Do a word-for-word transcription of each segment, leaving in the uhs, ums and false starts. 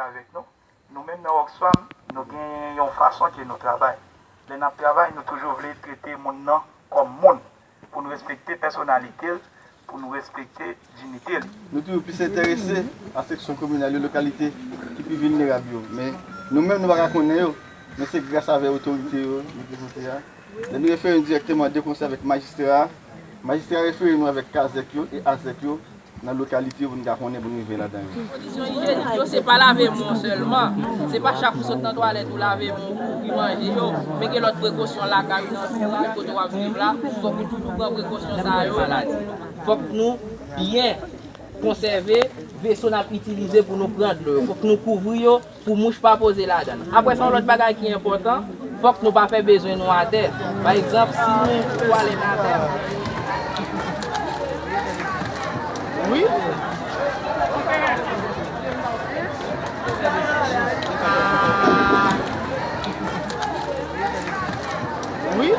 avèk nou. Nou menm nan Oxfam, nou gen yon fason ke nou travay. Lè n ap travay, nou toujou vle trete moun nan kòm moun, pou n respekte pèsonalite l, pou n respekte diyite l. Nou toujou plis enterese a seksyon kominal yo, lokalite ki pi vilnerab yo. Men nou menm, nou pa ka konnen yo. Men se gras avèk otorite yo, nou te vote a. Lè nou refere nou dirèkteman de konsèy avèk majistra a, majistra a refere nou avèk kazèk yo e azèk yo nan lokalite yo pou nou ka konnen pou nou rive ladan yo. Kondisyon ijyenik yo, se pa lave men w sèlman. Se pa chak ou sot nan twalèt ou lave men w, ou kouri manje yo. Men gen lòt prekosyon lakay ou, nan vil kote w ap viv la. Fòk ou toujou pran prekosyon sa yo. Fòk nou byen konsève veso n ap itilize pou nou pran dlo yo. Fòk nou kouvri yo pou mouch pa poze ladan l. Apre sa, yon lòt bagay ki enpòtan, fòk nou pa fè bezwen nou atè. Pa egzanp, si nou twalèt atè. Wi. Wi.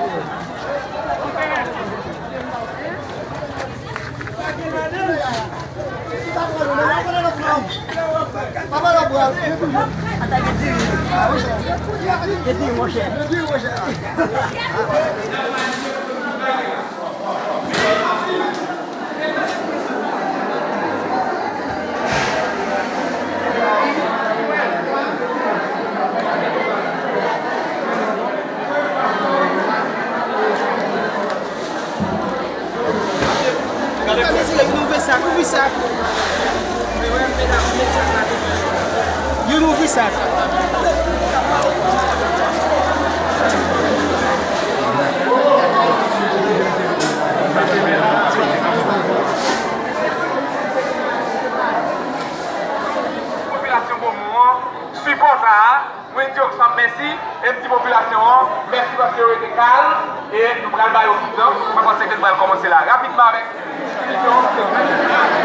Youn ouvri sak. Popilasyon Bomon an, sipò sa a, mwen di Oxfam mèsi, e m di popilasyon an mèsi paske yo rete kalm, e nou pral ba yo ti tan. Mwen panse ke n pral kòmanse la rapidman avèk distribisyon.